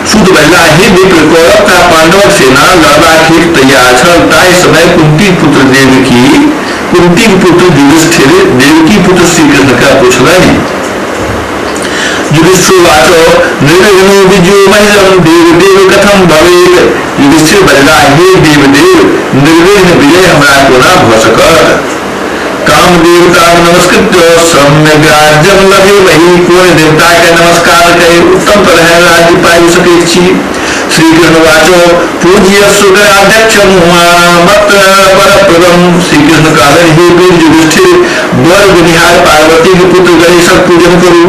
सुत बजला, हे विप्र, कौरव तथा पांडवक सेना लड़बाक हेतु तैयार छल। ताहि समय कुंती पुत्र देवकी, कुंती पुत्र युधिष्ठिर देवकी पुत्र श्री कृष्ण के पुछलनि। युधिष्ठिर निर्विघ्नो विजयो महिषम देव देव कथम भवेत। युधिष्ठिर बजला, हे देव देव, निर्विघ्न विजय हमरा कोना भ सकत? काम देवता नमस्कृत्य सम्यक राज्यम लभे वही। कोन देवता के नमस्कार करे उत्तम तरह राज्य पाबि सकैत छी? श्री कृष्ण वाचो पूज्य सुगराध्यक्ष मत परप्रदम। श्री कृष्ण कहलनि, हे वीर युधिष्ठिर, बर गुनिहार पार्वती के पुत्र गणेशक पूजन करू।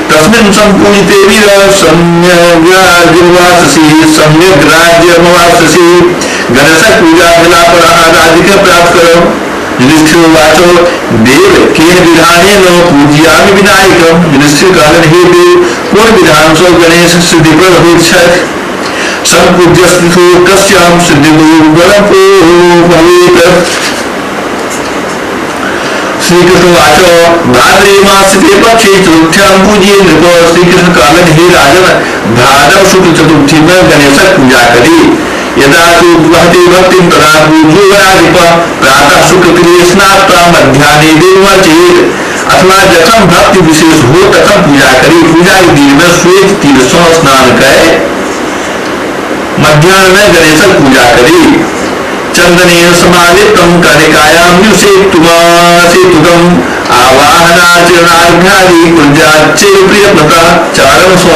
तस्मिन् संपूजिते वीर सम्यग्राज्यवाससि सम्यक राज्यमवाससि। गणेशक पूजा भेला पर अहाँ राज्य के प्राप्त करब। युधिष्ठिर वाचो देव केन विधानेन पूजयामि विनायकम। युधिष्ठिर कहलनि, हे देव, कोन विधान सँ गणेश सिद्धिप्रद होइत छथि? संपूज्य स्थितो कस्याम सिद्धिगुणको भवेत्। श्री कृष्ण वाचो भाद्रे मासे पक्षे चतुर्थ्याम पूज्ये नृप। श्री कृष्ण कहलनि, हे राजन, भादव शुक्ल चतुर्थी में गणेशक पूजा करी। यदा तु वहति भक्तिं तदा पूज्यो गणाधिप। प्रातः शुक्ल तिले स्नात्वा मध्याह्ने देवमर्चयेत्। अथवा जखन भक्ति विशेष हो तखन पूजा करी। पूजा के दिन में श्वेत तिल सँ स्नान करे मध्याह्न में गणेशक पूजा करी। चंदनेन समालिप्तं कनिकायां सेतुकम् आवाहनाचरणार्घ्यादि कुञ्जाच्चैव प्रयत्नतः। चारण सँ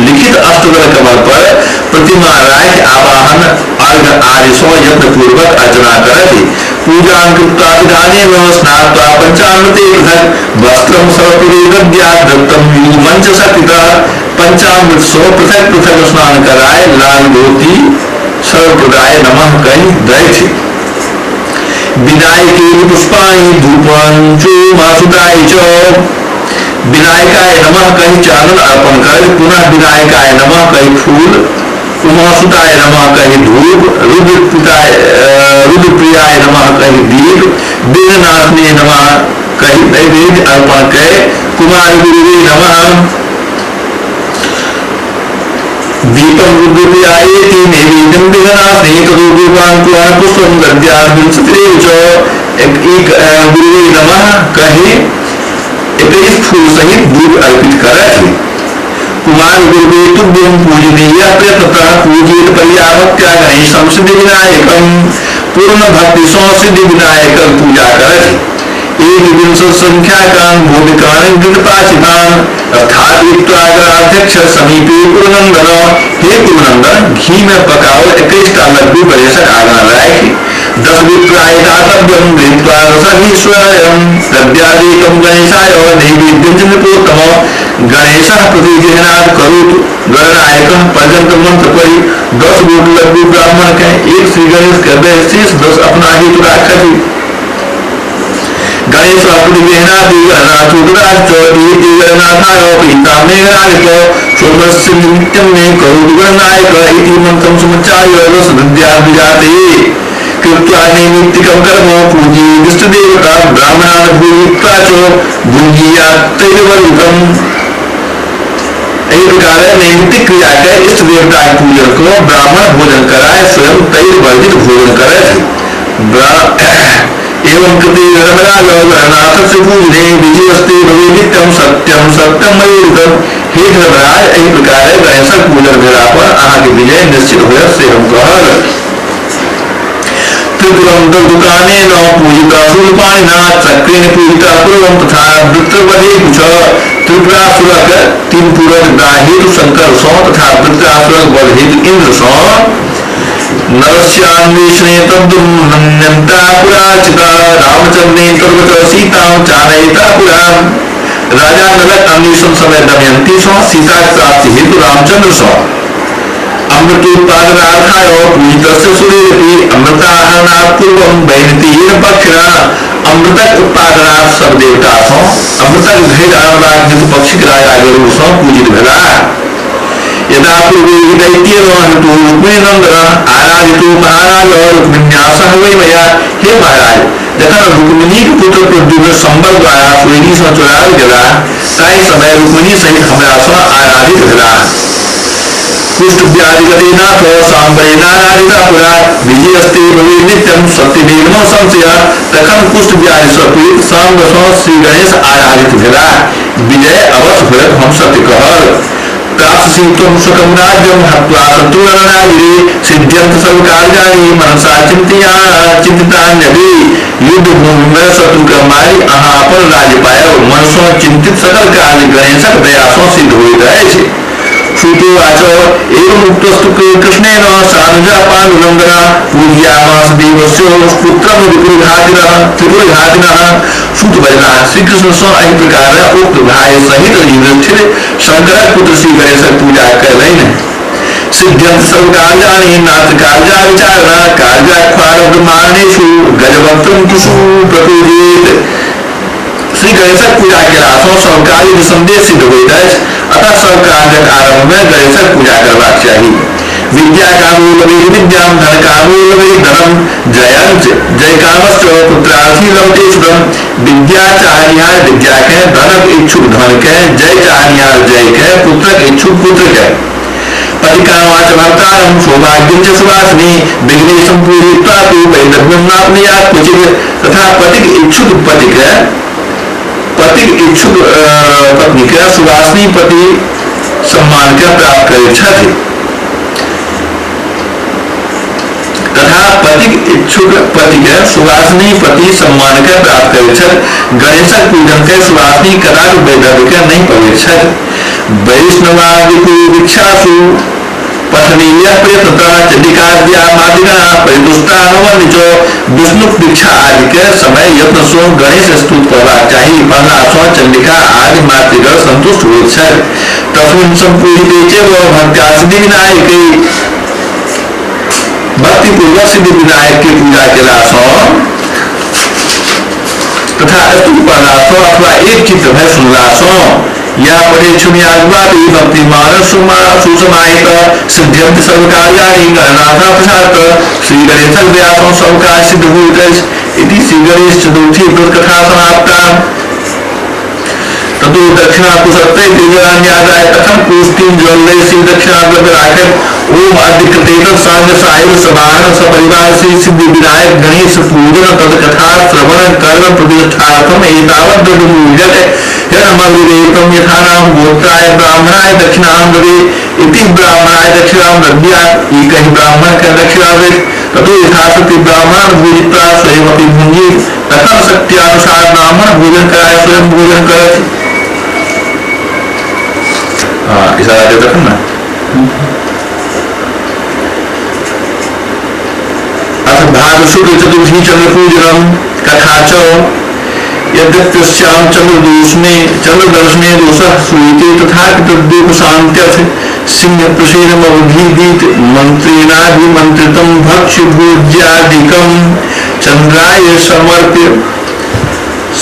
लिखित अष्टदल कमल पर प्रतिमा राखि आवाहन अर्घ आदि सँ यत्न पूर्वक अर्चना करति। पूजां कृत्वा विधानेन स्नात्वा पंचामृते पृथक् वस्त्रं सर्वपुरे दद्यात् दत्तं मंच शक्तितः। पंचामृत सँ पृथक पृथक स्नान कराय लाल धोती सर्वप्रदाय नमः कहि दैथ। विनायके पुष्पाणि धूपांचो मासुदाय च। विनायकाय नमः कहि चानन अर्पण कर पुनः विनायकाय नमः कहि फूल, उमासुताय नमः कहि धूप, रुद्रप्रियाय नमः कहि दीप, विघ्ननाशने नमः कहि नैवेद्य अर्पण कर कुमार गुरुवे नमः। दीपं रुद्रप्रियायेति नैवेद्यं विघ्ननाशने ततो दीपाङ्कुरान् पुष्पं दद्यात् विंशतिरेव च। एक गुरुवे नमः कहि 21 फूल सहित दूध अर्पित करथि। कुमार गुरुवे तुभ्यं पूजनीय प्रयत्नतः पूजित पर्याभक्त्या गणेशं सिद्धिविनायकं पूर्ण भक्ति सँ सिद्धिविनायकं पूजा करथि। एक विंश संख्याकान् भूमिकान् घृतपाचितान् स्थापयित्वा गणाध्यक्ष समीपे कुरुनंदन। हे कुरुनंदन, घी में पकाओ 21 टा लड्डू गणेशक आगाँ राखि 10 विप्राय दातव्यं गृहीत्वा रसहि स्वयं दद्यादेकं गणेशाय नैवेद्यं च नृपोत्तम। गणेशः प्रतिगृह्णात् करोतु गणनायकः पर्यंत मंत्र पढ़ि 10 गोट लड्डू ब्राह्मण के एक श्री गणेश के दे शेष 10 अपना हेतु राखति। गणेश प्रतिगृह्णाति गणनाथाय प्रीता मेघनादिक सोमस्य नित्यं मे करोतु गणनायक इति मन्त्रं समुच्चार्य रसदद्याद्विजाते। कृत्वा नैमित्तिकं कर्म पूजयेदिष्टदेवता ब्राह्मणान् भूयित्वा च भुञ्जीयात्तैर्वरुतम्। एहि प्रकार नैमित्तिक क्रिया के इष्ट देवता के पूजन को ब्राह्मण भोजन कराए स्वयं तैर वर्जित भोजन करथि। एवं कृते धर्मराज गणनाथस्य पूजने विजयस्ते भवेत् सत्यम सत्यम मयूरतम। हे धर्मराज, एहि प्रकार गणेशक पूजन भेला पर अहाँ के विजय निश्चित होयत से हम कहल। त्रिपुरम दुकानेन पूजिता शूलपाणिना चक्रेण पूजिता पूर्वं तथा वृत्रवधे कुछ। त्रिपुरासुरक तीन पूरक दाहेतु शंकर सौ तथा वृत्रासुरक वध हेतु इंद्र सौ। नरस्यान्वेषणे तद्दुर्मन्यन्ता पुराचिता रामचन्द्रेण तद्वच सीतां चानयिता पुरा। राजा नलक अन्वेषण समय दमयंती सौ सीता प्राप्ति हेतु रामचंद्र सौ। अमृतोत्पादनार्थाय पूजितस्य सुरेरपि अमृताहरणात् पूर्वं वैनतेयेन पक्षिणा। अमृतक उत्पादनार्थ सब देवता सौ अमृतक घृत अनबाक हेतु पक्षिक राजा गरुड़ सौ पूजित भेला। यदा पूर्वे दैत्येन हेतु रुक्मिणीनन्दन आराधितो महाराज रुक्मिण्या सह वै मया। हे महाराज, जखन रुक्मिणीक पुत्र प्रद्युम्न संबल द्वारा सोहिनी सँ चोरायल गेलाह ताहि समय रुक्मिणी सहित हमरा सँ आराधित भेलाह। कुष्ठ व्याधिगते नाथ साम्बरेणाराधिता पुरा विजयस्ते भवे नित्यम सत्यमेव संशय। तखन कुष्ठ व्याधि सँ पीड़ित साम्ब सँ श्री गणेश आराधित भेलाह। विजय अवश्य होयत, हम सत्य कहल। प्राप्स्यसि त्वं सुखं राज्यं हत्वा शत्रुगणनागिरे सिद्ध्यन्त सर्व कार्याणि मनसा चिन्तितान्यपि। युद्ध भूमि में शत्रु के मारि अहाँ अपन राज्य पायब। मन सँ चिंतित सकल कार्य गणेशक दया सँ सिद्ध होइत अछि। श्रुतोवाच एवं उक्तस्तु कृष्णेन सानुजा पाण्डुनन्दन पूजयामास देवस्य पुत्रं त्रिपुरघातिनः। सूत बजलाह, श्री कृष्ण सँ एहि प्रकार उक्त भाई सहित युधिष्ठिर शंकरक पुत्र श्री गणेशक पूजा कयलनि। सिद्ध्यन्त सर्व कार्याणि नात्र कार्या विचारणा कार्याख्वारब्रह्माणेषु गजवक्त्रं कुशु प्रपूजेत। श्री गणेशक पूजा केला सँ सब कार्य निसंदेह सिद्ध होइत अछि। अतः सब कार्यक आरंभ में गणेशक पूजा करबाक चाही। विद्या कामो लभेत् विद्यां धन कामो लभेत् धनम जयंच जय कामश्च पुत्रार्थी लभते सुखम। विद्या चाहनिहार विद्या के, धनक इच्छुक धन के, जय चाहनिहार जय के, पुत्रक इच्छुक पुत्र के। पतिकामाच भर्तारं सौभाग्यं च सुवासिनी विघ्नेशं पूजयित्वा तु वैदग्न्यं नाप्नुयात् क्वचित्। तथा पतिक इच्छुक पति के, पतिक इच्छुक पत्नी के सुवासिनी पति सम्मान के प्राप्त करैत छथि। तथा पतिक इच्छुक पति के सुवासिनी पति सम्मान के प्राप्त करैत छथि। गणेशक पूजन के सुवासिनी कदापि वैधव्य के नहीं पबैत छथि। वैष्णवादिकु भिक्षासु पठनीय प्रयत्नता चंडिकाद्या मादिगणा परितुष्टा नवनिच। विष्णु दीक्षा आदि के समय यत्न सँ गणेश स्तुति करबाक चाही। पढ़ला सँ चंडिका आदि मातृगण संतुष्ट होइत छथि। तस्मिन् सम्पूजिते चैव भक्त्या सिद्धि विनायक भक्ति पूर्वक सिद्धि विनायक के पूजा केला सँ तथा स्तुति पढ़ला सँ अथवा एक चित्त भय सुनला सँ या पठे क्षुम्याद्वापि भक्तिमान सुसमाहित सिद्ध्यन्त सर्व कार्याणि गणनाथ प्रसाद। श्री गणेशक दया सँ सब कार्य सिद्ध होइत अछि। इति श्री गणेश चतुर्थी व्रत कथा समाप्ता। ततो दक्षिणा कुशत्ते त्रिजलान्यादाय तखन कुश तीन जल लय श्री दक्षिणा व्रत राखत। ओम अधिकृते तत्सांग साहिब समान सपरिवार श्री सिद्धि विनायक गणेश पूजन तद कथा श्रवण कर्म प्रतिष्ठार्थम एतावत् द्रव्यमूल्यते हिरण्यमविवेकं यथा नाम गोत्राय ब्राह्मणाय दक्षिणां ददे इति ब्राह्मणाय दक्षिणां दद्यात्। ई कहि ब्राह्मण के दक्षिणा देत। ततो यथाशक्ति ब्राह्मण भूजित्वा स्वयमपि भुञ्जीत। तखन शक्त्यानुसार ब्राह्मण भोजन कराय स्वयं भोजन करत। इशारा दे तखन ना। अथ भाद्र शुक्ल चतुर्थी चंद्र पूजनम कथा च यद्यप्यस्यां चंद्रदोषणे चंद्रदर्शने दोषः श्रूयते तथापि तद्दोषशान्त्यर्थ सिंह प्रसेनमवधीदित मन्त्रेणाभिमन्त्रितं भक्ष्य भोज्यादिकं चंद्राय समर्प्य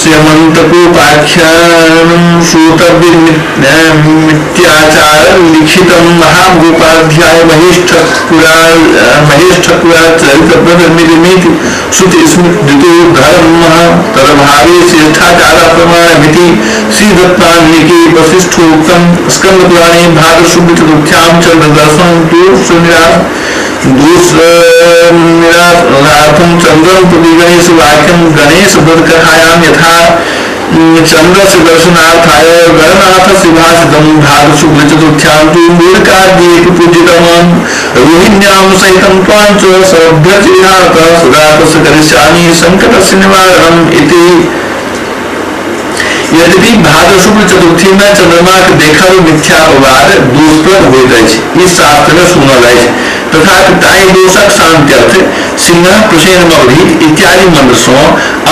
स्यमन्तकोपाख्यानं श्रोतव्यमित्याचार लिखितं महामहोपाध्याय महेष्ठपुराचरितप्रमिति श्रुतिस्मृतितो धर्मः तदभावे श्रेष्ठाचार प्रमाणमिति श्रीदत्तान्विके वसिष्ठोक्तं स्कन्दपुराणे भाद्रशुक्ल चतुर्थ्यां चन्द्रदर्शनं दोषनिरार्थं चन्द्रं प्रति गणेश वाक्यं गणेश व्रतकथायां यथा चंद्रस्य दर्शनार्थाय गणनाथस्य भाषितं भाद्र शुक्ल चतुर्थ्यां तु मूर्खाद्येति पूजितवान् रोहिण्यां सहितं त्वां च सभ्यचिहारतः सदा तस्य करिष्यामि संकटस्य निवारणम् इति। यद्यपि भाद्र शुक्ल चतुर्थी में चंद्रमा के देखल मिथ्या अपवाद दोषप्रद होइत अछि, ई शास्त्र में सुनल अछि। तथापि ताहि दोषक शांत्यर्थ सिंह प्रसेनमवधि इत्यादि मंत्र सँ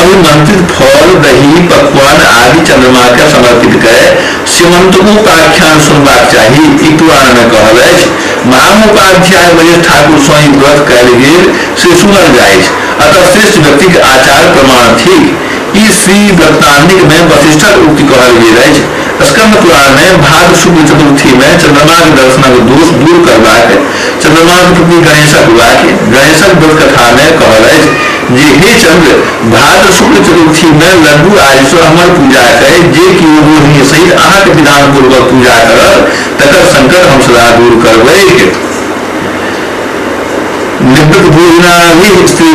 अभिमंत्रित फल दही पकवान आदि चंद्रमा के समर्पित कय सीमंतकोपाख्यान सुनबाक चाही, ई पुराण में कहल अछि। महामहोपाध्याय महेश ठाकुर सँ ई व्रत कयल गेल से सुनल जाइछ। अतः श्रेष्ठ व्यक्तिक आचार प्रमाण थिक। ई श्री व्रतान्विक में वशिष्ठक उक्ति कहल गेल अछि। स्कंद पुराण में भाद्र शुक्ल चतुर्थी में चंद्रमा के दर्शनक दोष दूर करबाक चंद्रमा के प्रति गणेशक वाक्य गणेशक व्रत कथा में कहल अछि जे हे चंद्र, भाद्र शुक्ल चतुर्थी में लड्डू आदि सँ हमर पूजा कय जे केओ रोहिणी सहित अहाँके विधान पूर्वक पूजा करत तकर संकट हम सदा दूर करबैक। निवृत्त भोजनाभि स्त्री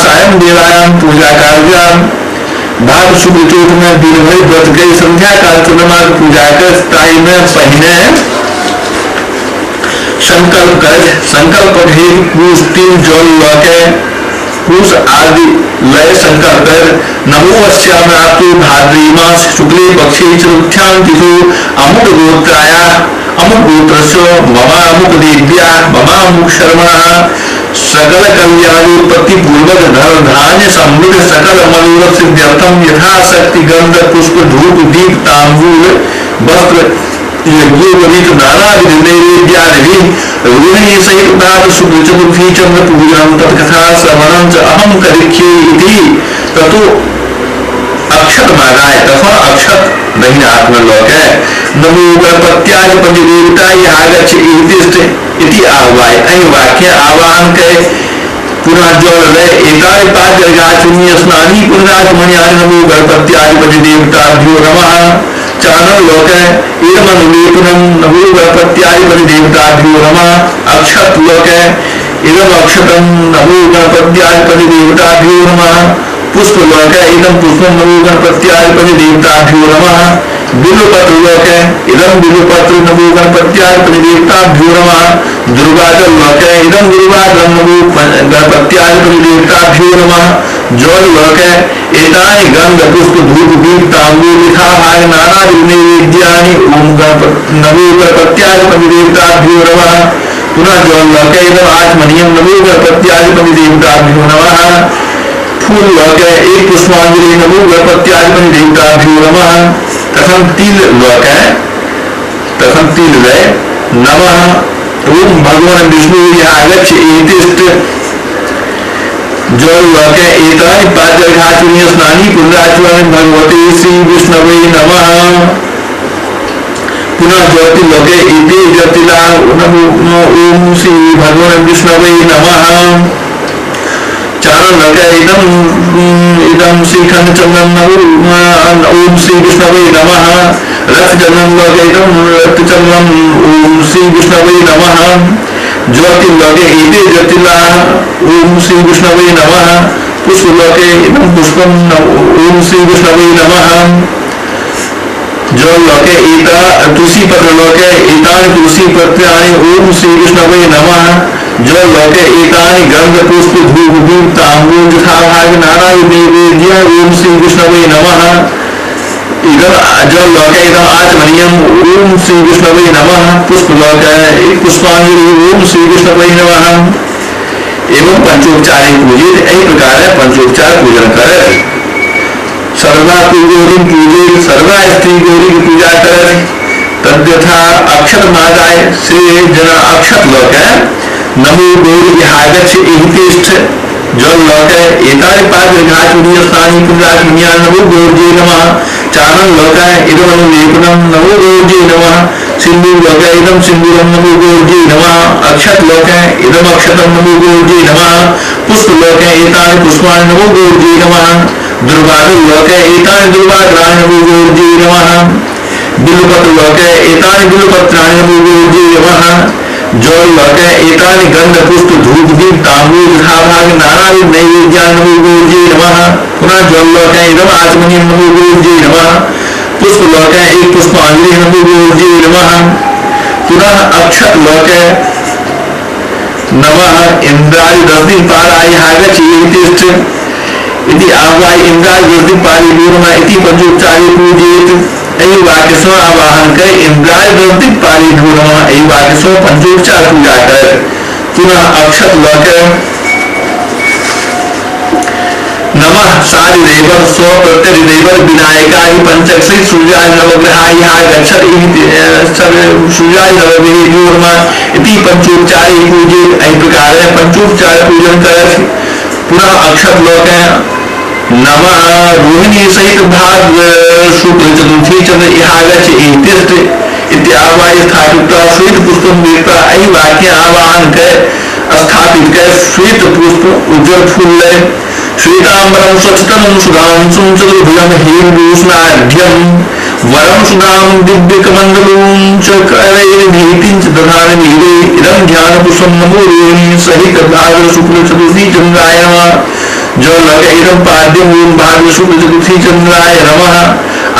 सायं देवायाम पूजा कार्याम भाग शुक्ल चौथ में दिन भरि व्रत गई संध्या काल चंद्रमा के पूजा कर ताई में पहिने संकल्प कर संकल्प कुश तिल जल लके कुश आदि लय संकल्प कर नमो अस्याम भाद्री मास शुक्ले पक्षे चतुर्थ्यां तिथौ अमुक गोत्राया अमुक गोत्रस्य मम अमुक देव्या मम अमुक शर्मणः सकल कल्याणोत्पत्ति पूर्वक धन धान्य समृद्ध सकल मनोरथ सिद्ध्यर्थम यथाशक्ति गंध पुष्प धूप दीप तांबूल वस्त्र यज्ञोपवीत नानाविध नैवेद्यादि रोहिणी सहित भाद्र शुक्ल चतुर्थी चंद्र पूजनं तत्कथा श्रवणं च अहं करिष्ये इति ततो अक्षत मागाए तथा अक्षत दहिने हाथ में लौके नमो गणपत्याय पंचदेवताय आगच्छ इति आह्वाय एहि वाक्य आह्वान के पुनः जल लय एतानि पाद्यर्घाचुनी स्नानी पुनराचमन्यानि नमो गणपत्याय पंचदेवताभ्यो नमः। चानन लोके इदमनुलेपनं नमो गणपत्याय पंचदेवताभ्यो नमः। अक्षत लोके इदम अक्षतं नमो गणपत्याय पंचदेवताभ्यो नमः। पुष्प लोके इदम पुष्पं नमो गणपत्याय पंचदेवताभ्यो नमः। बिल्वपत्र लोके इदम बिल्वपत्र नमो गणपत्याय पंचदेवताभ्यो नमः। दुर्वाजल लोके इदम दुर्वाजलं नमो गणपत्याय पंचदेवताभ्यो नमः। जल लोके एतानि गंध पुष्प धूप दीप तांबूल यथाभाग नानाविध नैवेद्यानि ओम नमो गणपत्याय पंचदेवताभ्यो नमः। पुनः जल लोके इदम आचमनीयं नमो गणपत्याय पंचदेवताभ्यो नमः। फूल लोके एक पुष्पांजलि नमो गणपत्याय पंचदेवताभ्यो नमः। तथम तिल लोके तथम तिल लय नमः ओम भगवान विष्णु आगच्छ एतिष्ठ जल लोके एतानि पाद्यर्घाचुनी स्नानी पुनराचमनि भगवते श्री विष्णवे नमः। पुनः ज्योति लोके एते ज्योतिला नमो ओम श्री भगवान विष्णवे नमः। चारण लोके इदम इदम श्रीखंड चंदन ओम श्री विष्णवे नमः। रक्त चंदन लोके इदम रक्त चंदन ओम श्री विष्णवे नमः। ज्योति लोके एते ज्योतिला ओम श्री विष्णवे नमः। पुष्प लोके इदम पुष्पम ओम श्री विष्णवे नमः। जल लोके एता तुलसी पत्र लोके एतानि तुलसी पत्राणि ओम श्री विष्णवे नमः। जल लोके एतानि गंध पुष्प धूप दीप तांबूल यथाभाग नानाविध नैवेद्य ओम श्री विष्णवे नमः। इदम जल लोके इदम आचमनीयम ओम श्री विष्णवे नमः। पुष्प लोके एक पुष्पांजलि ओम श्री विष्णवे नमः। एवं पंचोपचार पूजित एहि प्रकार पंचोपचार पूजन करे। सर्वा गौरी पूजे सर्वा स्त्री गौरी की पूजा करे। तद्यथा अक्षत मागाए से जना अक्षत लोके नमो गौरी आगच्छ इतिष्ठ जल लोके एतानि पाद्यर्घाचुनी स्नानी पुनराचमनीयानि नमो गौर्यै नमः। चानन लोके इदमनुलेपनं नमो गौर्यै नमः। सिन्दूर लोके इदम सिन्दूरं नमो गौर्यै नमः। अक्षत लोके इदम अक्षतं नमो गौर्यै नमः। पुष्प लोके एतानि पुष्पाणि नमो गौर्यै नमः। दुर्वादल लोके एतानि दुर्वाद्राणि नमो गौर्यै नमः। बिल्वपत्र लोके एतानि बिल्वपत्राणि नमो गौर्यै नमः। जल लोके एतानि गंध पुष्प धूप दीप तांबूल यथाभाग नानाविध नैवेद्यानि नमो गौर्यै नमः। पुनः जल लोके इदम आचमनीयं नमो गौर्यै नमः। पुष्प लोके एक पुष्पांजलि नमो गौर्यै नमः। पुनः अक्षत लोके नमः इंद्रादि 10 दिन पार आई आगच्छ इतिष्ठ इति आह्वाय इंद्रादि 10 दिन पारी नमः इति पंचोपचारी पूजेत। एहि वाक्य सँ आवाहन कर इंद्रादि 10 दिन पारी नमः एहि वाक्य सँ पंचोपचार पूजा कर। पुनः अक्षत लोके नमः सारिदेव स्व प्रत्यधिदेव विनायकाय पंचक्षरी सूर्याय नवग्रहाय आगच्छत सूर्याय नवग्रहेभ्यो नमः इति पंचोपचारी पूजेत। एहि प्रकार पंचोपचार पूजन करत। पुनः अक्षत लोके नमः रोहिणी सहित भाद्र शुक्ल चतुर्थी चंद्र इहागच्छ इतिष्ठ इति आह्वाय स्थापित श्वेत पुष्पम दीप्ता एहि वाक्य आवाहन कर स्थापित कर श्वेत पुष्प उज्जवल फूल लय श्वेतांबरम स्वच्छतम सुधांशुम चतुर्भुजम हेमभूषणाढ्यम वरं सुधां दिव्यकमण्डलूं च करैर्भीतिं च दधामि नीले इदं ध्यानपुष्पं नमो रोहिणी सहित भाद्र शुक्ल चतुर्थी चन्द्राय नमः। जल लगे इदं पाद्यं ओम भाद्र शुक्ल चतुर्थी चन्द्राय नमः।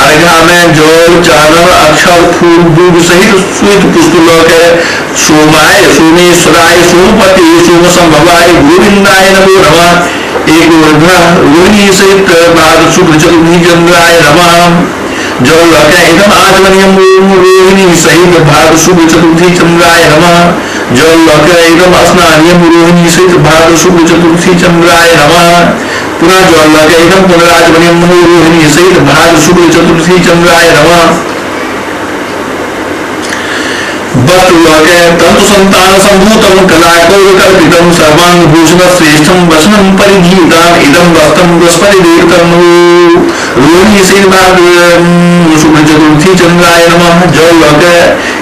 अर्घा में जल चानन अक्षर फूल दूध सहित श्वेत पुष्प लके सोमाय सोमेश्वराय सोमपति सोम संभवाय गोविंदाय नमो नमः। एक रोहिणी सहित भाद्र शुक्ल चतुर्थी चन्द्राय नमः। जल लके इदं आचमनीयं ओम रोहिणी सहित भाद्र शुक्ल चतुर्थी चन्द्राय नमः। जल लके इदं स्नानीयं रोहिणी सहित भाद्र शुक्ल चतुर्थी चन्द्राय नमः। पुनः जल लके इदं पुनराचमनीयं नमो रोहिणी सहित भाद्र शुक्ल चतुर्थी चन्द्राय नमः। वस्त्र लके तन्तु संतान संभूतं कलाकौरकल्पितं सर्वाङ्गभूषण श्रेष्ठं वसनं परिगीताम् इदं वस्त्रं बृहस्पति देवतं रोहिणी सहित भाद्र शुक्ल चतुर्थी चन्द्राय नमः। जल लके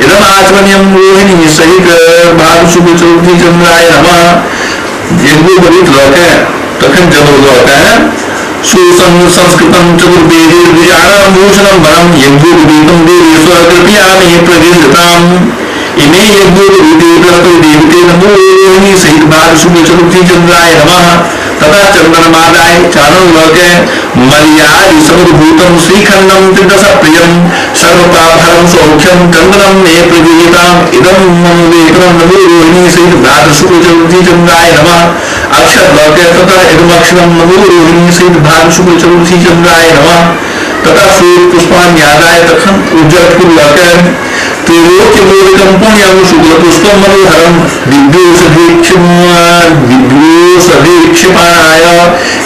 इदं आचमनीयं रोहिणी सहित भाद्र शुक्ल चतुर्थी चन्द्राय नमः। यज्ञोपवीत लके तखन जनौ लके सुसंस्कृतं चतुर्वेदैर्द्विजानां भूषणं वरं यज्ञोपवीतं देवेश्वर कृपया मे प्रगृह्यताम्। इमे यज्ञोपवीते बृहस्पति देवते नमो रोहिणी सहित भाद्र शुक्ल चतुर्थी चन्द्राय नमः। तथा चंदनमादाय चानन लोके मर्यादि समुद्भूतं श्रीखंडं त्रिदश प्रियं सर्वपापहरं सौख्यं चंदनं मे प्रगृह्यताम्। इदं मम वेतनं नमो रोहिणी सहित भाद्र शुक्ल चतुर्थी चन्द्राय नमः। अक्षर लोके तथा इदमक्षरं नमो रोहिणी सहित भाद्र शुक्ल चतुर्थी चन्द्राय नमः। तथा श्वेत पुष्पान्यादाय तखन उज्जर फूल लके त्रिलोक्यमोदकं पुण्यं शुक्लपुष्पं मनोहरं दिव्योषधीक्षिपाणाय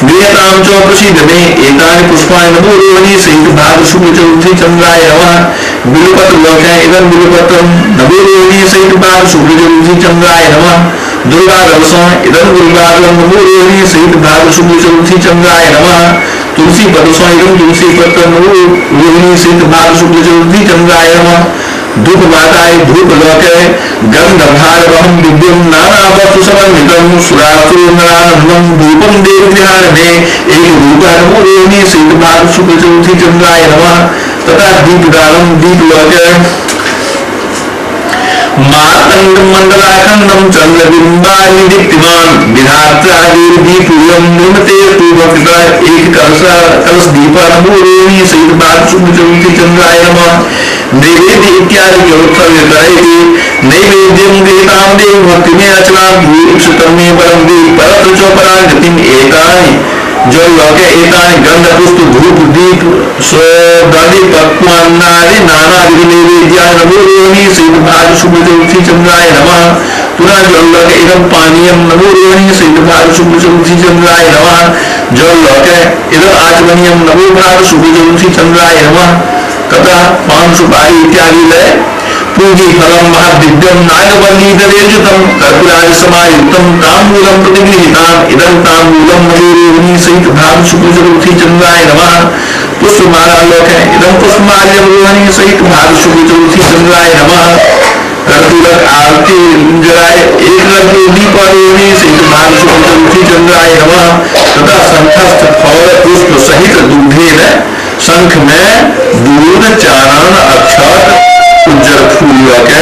गृह्यतां च प्रसीद मे। एतानि पुष्पाणि नमो रोहिणी सहित भाद्र शुक्ल चतुर्थी चन्द्राय नमः। बिल्वपत्र लोके इदं बिल्वपत्रं नमो रोहिणी सहित भाद्र शुक्ल चतुर्थी चन्द्राय नमः। दुर्गादलसं इदं दुर्गादलं नमो रोहिणी सहित भाद्र शुक्ल चतुर्थी चन्द्राय नमः। तुलसी पदसं इदं तुलसी पत्रं नमो रोहिणी सहित भाद्र शुक्ल चतुर्थी चन्द्राय नमः। धूप माताय धूप लोके गंध भारवहं दिव्यं नाना वस्तु समन्वितं सुरासुरनरानन्दं धूपं देवगृहाण मे। एक धूप नमो रोहिणी सहित भाद्र शुक्ल चतुर्थी चन्द्राय नमः। तथा दीपदानं दीप लोके मातंग मंडलाखंडम चंद्रबिंबानि दीप्तिमान विधात्रादिर्दीपूयं निर्मते पूर्वकृता एक कलश कलश दीपा नमो रोहिणी सहित भाद्र शुक्ल चतुर्थी चन्द्राय नमः। नैवेद्य इत्यादि के उत्सर्ग करैति नैवेद्यं गृहीतां देव भक्ति में अचलां भूरिक्षितं मे परं देव परत्र च परागतिं। एतानि जल लोके एतानि गंध पुष्प धूप दीप दधि पक्वान्नादि नानाविध नैवेद्यानि नमो रोहिणी सहित भाद्र शुक्ल चतुर्थी चन्द्राय नमः। पुनः जल लोके इदं पानीयं नमो रोहिणी सहित भाद्र शुक्ल चतुर्थी चन्द्राय नमः। जल लोके इदं आचमनीयं नमो भाद्र शुक्ल चतुर्थी चन्द्राय नमः। तथा पान सुपारी इत्यादि लय पूजी फलं महादिव्यं नागवल्ली दलेयुतं कर्पूरादि समायुक्तं ताम्बूलं प्रतिगृहीताम् इदं ताम्बूलं नमो रोहिणी सहित भाद्र शुक्ल चतुर्थी चन्द्राय नमः। पुष्पमाला लोके इदं पुष्पमाल्यं रोहिणी सहित भाद्र शुक्ल चतुर्थी चन्द्राय नमः। कर्पूरक आरती जराय एक कर्पूर दीप रोहिणी सहित भाद्र शुक्ल चतुर्थी चन्द्राय नमः। तथा शंखस्थ फल पुष्प सहित दुग्धेन शंख में दूध चानन अक्षत उज्जर फूल लके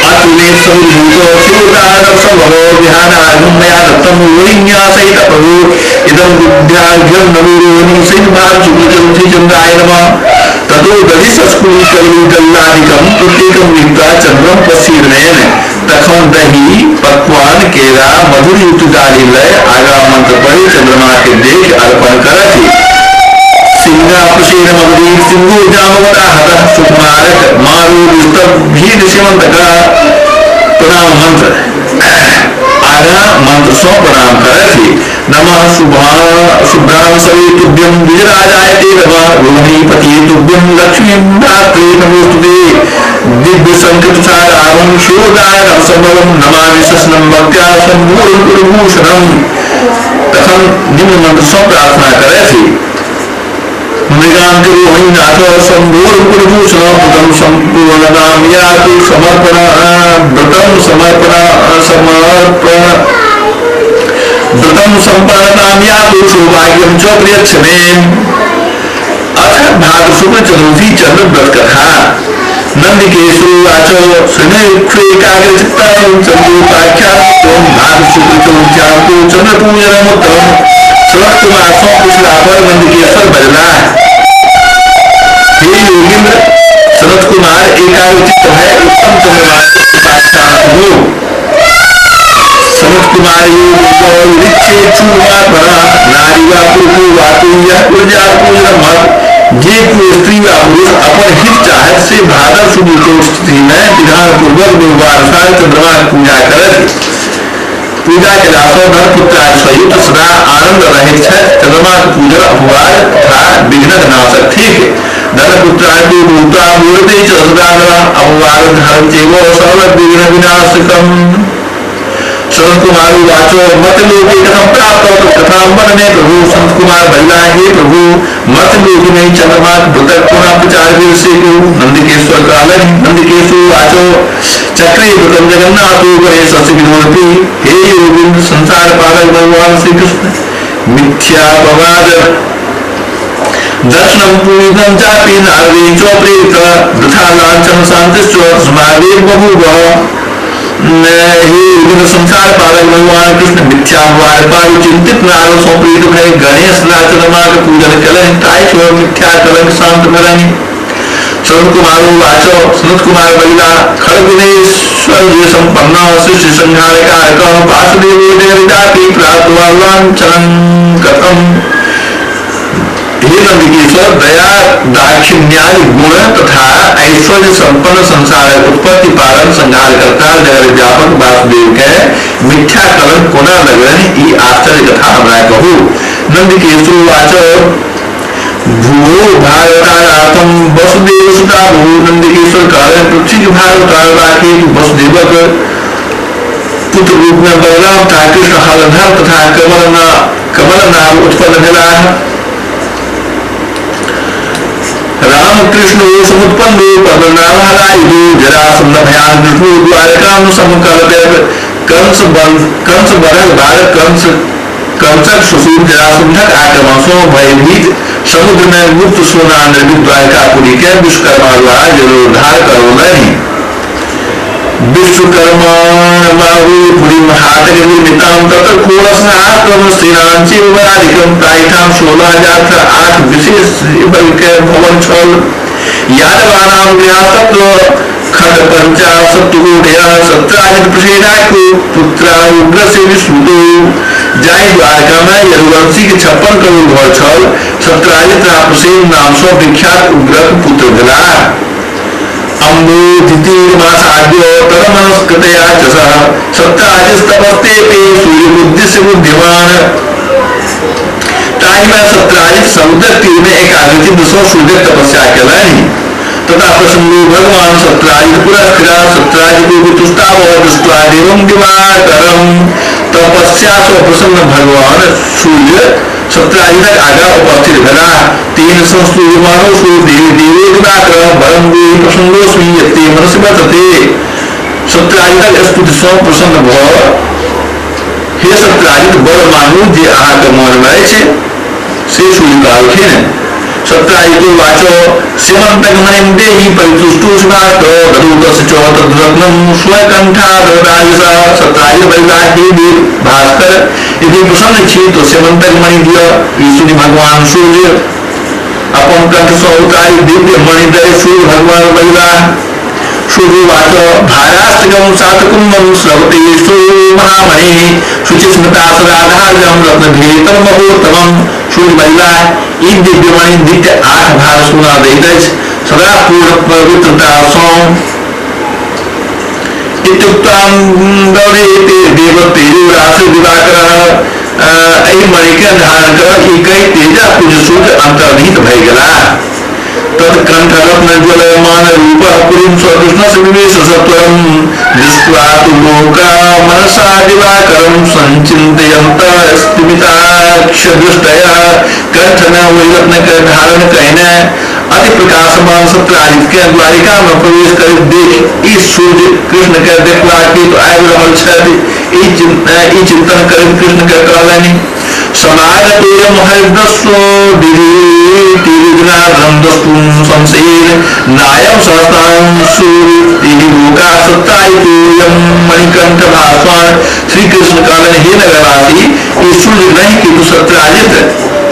अतुले समुद्भूत शिवदानव संभव ध्यान आगम मया दत्तम रोहिण्या सहित प्रभु इदं बुद्ध्यार्घ्यं नमो रोहिणी सहित भाद्र शुक्ल चतुर्थी चन्द्राय नमः। ततो दधि संस्कृति कलु गल्लादिकं प्रत्येकं नीत्वा चन्द्रं पश्येन तखन दही पकवान केरा मधुर युक्त डाली लय आगा मंत्र पढ़ी चंद्रमा के देख अर्पण करथि। सिंहापशेनमवधीः सिंहो जामवता हतः सुकुमारक मारुस्तभीदशिवन्तक। प्रणाम मंत्र आगा मंत्र सो प्रणाम करथि। नमः शुभ्रां सवितुभ्यं द्विजराजाय ते नमः। रोहिणीपति तुभ्यं लक्ष्मीं भ्रात्रे नमोस्तुते। दिव्य संकटसारावं शोदायनं संभवं नमामि शसनं भक्त्या शम्भुर्भूषणं। तखन निम्न मंत्र सो प्रार्थना करथि। मृगांक रोहिणीनाथ शम्भोर्भूषण व्रतं सम्पूर्णतां यातु समर्पण व्रतं समर्पण समर्पण व्रतं सम्पन्नतां यातु सौभाग्यं च प्रयच्छ मे। अथ भाद्र शुक्ल चतुर्थी चंद्र व्रत कथा। नंदिकेश्वराचो सुनैकाग्रचित्तं चंद्रोपाख्यान भाद्र शुक्ल चतुर्थ्यां तु चंद्र पूजनमुत्तमम्। सनत कुमार सं पुछला पर नंदिकेश्वर बजलाह, हे योगींद्र, सनत कुमार एकाग्रचित्त भय उत्तम चंद्रमा उपाख्यान सुनो। सनत कुमार नारी वा पुरुष वा पूजा पूजन मत, जे कोई स्त्री वा पुरुष अपन हित चाहत से भादव शुक्ल चतुर्थी में विधान पूर्वक गुरुवार चंद्रमा की पूजा करत। पूजा के धन पुत्र संयुक्त सदा आनंद रहित छथि। चंद्रमा के पूजन अपवाद तथा विघ्न नाशक ठीक। धन पुत्रादि मूर्ति सदा अपवाद धर्म चैव सर्व विघ्न विनाशकम। सनत कुमार वाचो मत लोके कथम प्राप्त कथा वर्णने प्रभु। सनत कुमार बजला, हे प्रभु, मत लोक में चंद्रमा व्रत पुनः प्रचार से नंदिकेश्वर कालन। नंदिकेश्वर वाचो चक्रे व्रतम जगन्नाथ गणेश विनोदपि। हे योगिंद्र, संसार पालक भगवान श्री कृष्ण मिथ्या अपवाद दर्शनम पूजनम चापि नारदे च प्रेरित वृथा लांछन शांतिश्च समाधि बभूव। हे संसार पालक भगवान कृष्ण मिथ्या पाई चिंतित नारद सं प्रेरित भय गणेश चंद्रमा के पूजन कलनि, ताहि सं मिथ्या कलंक शांत भेलनि। सनत कुमार वाचो सनत कुमार बजला, खड़गुणेश्वर संपन्न सृष्टि संहार कारक वासुदेव जगदापि प्राप्त लांछनं कथम। हे नंदिकेश्वर, दया दाक्षिण्यादि गुण तथा ऐश्वर्य संपन्न संसार उत्पत्ति पालन संहार करता जगत व्यापक वासुदेव के मिथ्या कलंक कोना लगलनि, ई आश्चर्य कथा हमरा कहू। नंदिकेश्वर वाच भूयो भारतार्थम वसुदेव सुता भू। नंदिकेश्वर कहलनि, पृथ्वी के भार उतारबाक हेतु वसुदेवक पुत्र रूप में बलराम तथा कृष्ण हलधर तथा कमलनाभ उत्पन्न भेलाह। राम कृष्ण समुत्पन्न पद्मनाभारायुधो जरासंध भयान विष्णु द्वारकाम समकल्पयत। कंस बरक बालक कंसक ससुर जरासंधक आक्रमण सं भयभीत समुद्र में गुप्त सोना निर्मित द्वारकापुरी के विश्वकर्मा द्वारा जीर्णोद्धार करौलनि। विश्वकर्मा पुरी हाटक निर्मितां तत्र खोरसहास्त्रम सेनाञ्चि वराधिकं प्रायिठां 16,008 विशेष वर्ग के भवन छल। यादवानां गृहास्तत्र खंड पंचाशत्कोटयः सत्राजित प्रसेनाख्यो पुत्रा उग्रस्य विश्रुतो। जाहि द्वारका में यदुवंशी के 56 करोड़ घर छल, सत्राजित प्रसेन नाम सँ विख्यात उग्रक पुत्र भेलाह। अम्बोधितीर्मासाद्य तदमनस्कृतया च सः सत्राजितस्तपस्तेपे सूर्यबुद्धिस्य बुद्धिमान्। ताहि में सत्राजित समुद्रक तीर में एकाग्रचित्त सँ सूर्यक तपस्या केलनि। तथा प्रसन्नो भगवान सत्राजित पुरस्थिरा सत्राजितो तुष्टाव दृष्ट्वा देवं दिवाकरम्। तपस्या सँ प्रसन्न भगवान सूर्य सत्राजितक आगाँ उपस्थित भेलाह। तेन संस्तूयमानोऽसु देवी देवो दिवाकर वरं देहि प्रसन्नोऽस्मि यत्ते मनसि वर्तते। सत्राजितक स्तुति सँ प्रसन्न भऽ हे सत्राजित, वर मानू जे अहाँके मन में अछि, से सूर्य कहलखिन। सत्राजितो वाचो स्यमन्तक मणिं देहि परितुष्टो शिवाष्ट ददूतस्य च तद्रत्नं स्वकण्ठाधराजसा। सत्राजित बजलाह, हे देव भास्कर, यदि प्रसन्न छी तो स्यमन्तक मणि दिअ। ई सुनि भगवान सूर्य अपन कंठ सँ उतारि दिव्य मणि दय सूर्य भगवान बजलाह। सूर्योवाच भाराष्टकं सातकुम्भं स्रवतेषु महामणिः शुचिस्मिता सदाधार्यं रत्नभेदं महोत्तमं। सूर्य बजलाह, ई दिव्यमणि नित्य 8 भार सोना दैत अछि, सदा पूर्ण पवित्रता सँ। इत्युक्तां गौरेते देव तेजो राशि दिवाकर। एहि मणि के धारण कर ई कहि तेजा पूज सूर्य अंतर्निहित भए गेलाह। तत्कंठ रत्न ज्वलयमान रूप पुरीं स्वकृष्णस्य विवेश सत्वरं दृष्ट्वा तु लोका मनसा दिवाकरं संचिन्तयन्त स्तिमिताक्षदृष्टयः। कंठ में ओहि रत्न के धारण कयने अति प्रकाशमान सत्राजित के द्वारिका में प्रवेश करैत देख ई सूर्य कृष्ण के देखबाक हेतु आबि रहल छथि, ई चिंतन करैत कृष्ण के कहलनि। समागतेयं हरिदस्सो दिदितिविघ्नादं संशयेन नायं सहस्रांशुरिति लोका सत्तायितोऽयं मणिकंठ भास्वान्। श्री कृष्ण कहलनि, हे नगरवासी, ई सूर्य नहि किन्तु सत्राजित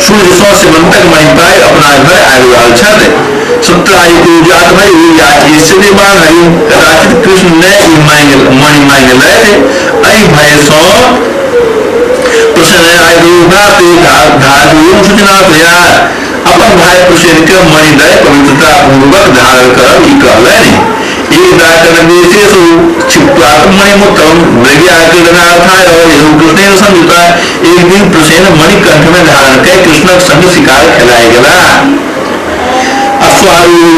सूर्य सँ सीमंतक मणि पाइ अपना घर आबि रहल छथि। सत्राजितो जात भई याचे हरि। कदाचित कृष्ण ने ई मणि मांगि लैत, एहि भय सँ अपन भाई प्रसेन के मणि दय पवित्रता पूर्वक धारण करब ई कहलनि। कृष्ण संयुता। एक दिन प्रसेन मणि कंठ में धारण कर कृष्णक संग शिकार खेलाय गेला। अश्वारूढ़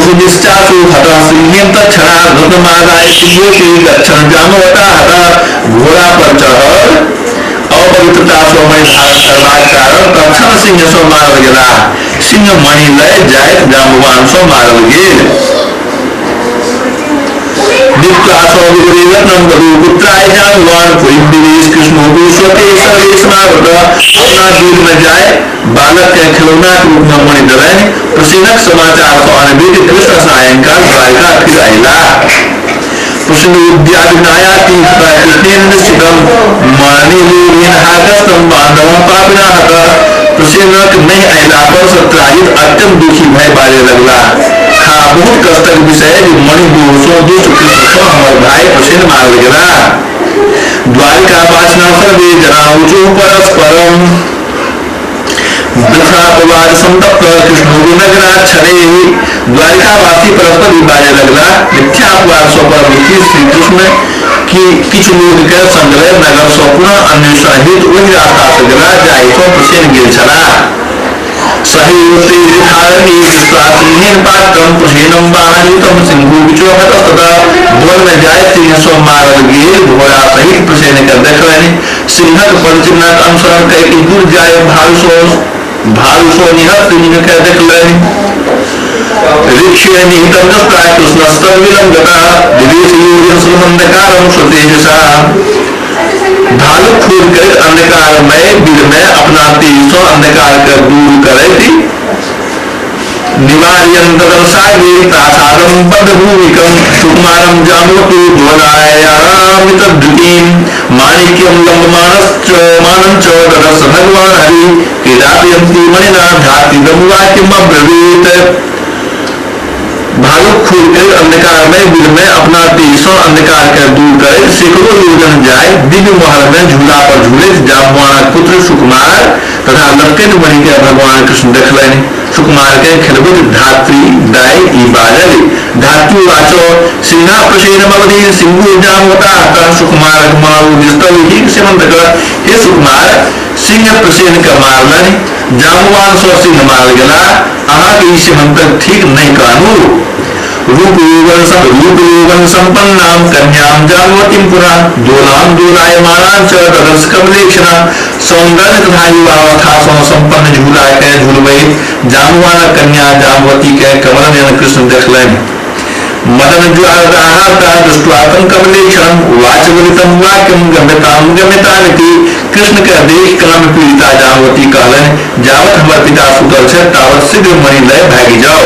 हतः सिंहेन तत्क्षणात् रत्नमादाय सिंहोऽपि गच्छन् जामवता हतः। घोड़ा पर चढ़ल अपवित्रता सँ मणि धारण करबाक कारण तत्क्षण सिंह सँ मारल गेलाह। सिंह मणि लय जाइत जाम्बवान सँ मारल गेल। पुत्राय जाम्बवान पुरीं विवेश कृष्णोऽपि स्वते सर्वे समागत। अपना दूध में जाय बालक के खिलौना के रूप में मणि देलनि। प्रसेनक समाचार सँ अनभिज्ञ कृष्ण सायंकाल द्वारिका फिर अयलाह। प्रसन्न उद्यादिनायाति कृष्णेन निश्चितम मणिलोभेन हाकस्तं बान्धवः पापिना हतः। प्रसेनक नहि अयला पर सत्राजित अत्यंत दुखी भय बाजय लगलाह। खा बहुत कष्टक विषय जे मणि दोष सँ दुष्ट कृष्ण सँ हमर भाई प्रसेन मारल गेलाह। द्वारिका वासिनः सर्वे जना ऊचुः परस्परम् वृथापवाद संतप्त कृष्णो नगराक्षरे। द्वारिकावासी परस्पर भी बाजय लगला। मिथ्या अपवाद सँ परम दुखी श्री कृष्ण की किछु लोक के संग लय नगर सँ पुनः अन्वेषण हेतु ओहि रास्ता सँ गेला जाहि सँ प्रसेन गेल छलाह। पात्रम प्रसेनम बाणयुतम सिंहु विचोहतस्तथा। वन में जाय सिंह सँ मारल गेल घोड़ा सहित प्रसेन के देखलनि। सिंहक पदचिन्हक अनुसरण कय के दूर जाय भालु सँ निहत सिंह के देखलनि। ऋक्षे निहितं दृष्ट्वा कृष्णस्तद्विलम्बतः दिवेश योजन सुरमन्धकारं स्वतेजसा। भालु खूर कर अंधकारमय बिल में अपना तेज सँ अंधकार के दूर करैत निवार्यन्तदर्शाये प्रासादं बद्धभूमिकं सुकुमारं जाम्बवतो ज्वलायामितद्युतिं माणिक्यं लम्बमानश्च मानं च ददर्श भगवान् हरि क्रीडापयन्ति मणिना धात्रीदं वाक्यमब्रवीत्। भालु खूर कर अंधकारमय बिल में अपना तेज सँ अंधकार के दूर करैत सैकड़ों योजन जाय दिव्य महल में झूला पर झूलैत जाम्बवानक पुत्र सुकुमार तथा लटकैत मणि के भगवान कृष्ण देखलनि। सुकुमार के खेलबैत धात्री दाय ई बाजलि। धात्री वाचो सिंहा प्रसेनमवधि सिंहु जाम्बवता हतः सुकुमारक मारु निस्तविहि सीमंतक। हे सुकुमार, सिंह प्रसेन के मारलनि, जाम्बवान सँ सिंह मारल गेला, अहाँके ई सीमंतक ठीक नहि कहनु। रूप यौवन संपन्नां कन्यां जाम्बवतीं पुनः दोलां दोलायमानां च ददर्श कमलेक्षणा। सौंदर्य तथा युवावस्था सँ संपन्न झूला के झूलबैत जाम्बवानक कन्या जाम्बवती के कमल नयन कृष्ण देखलनि। मदन ज्वारदाहार्ता दृष्ट्वा तं कमलेक्षणं वाचवलितं वाक्यं गम्यतां गम्यतामिति। कृष्ण के देख काम पीड़िता जाम्बवती कहलनि, जावत हमर पिता सुतल छथि तावत शीघ्र मणि लय भागि जाओ।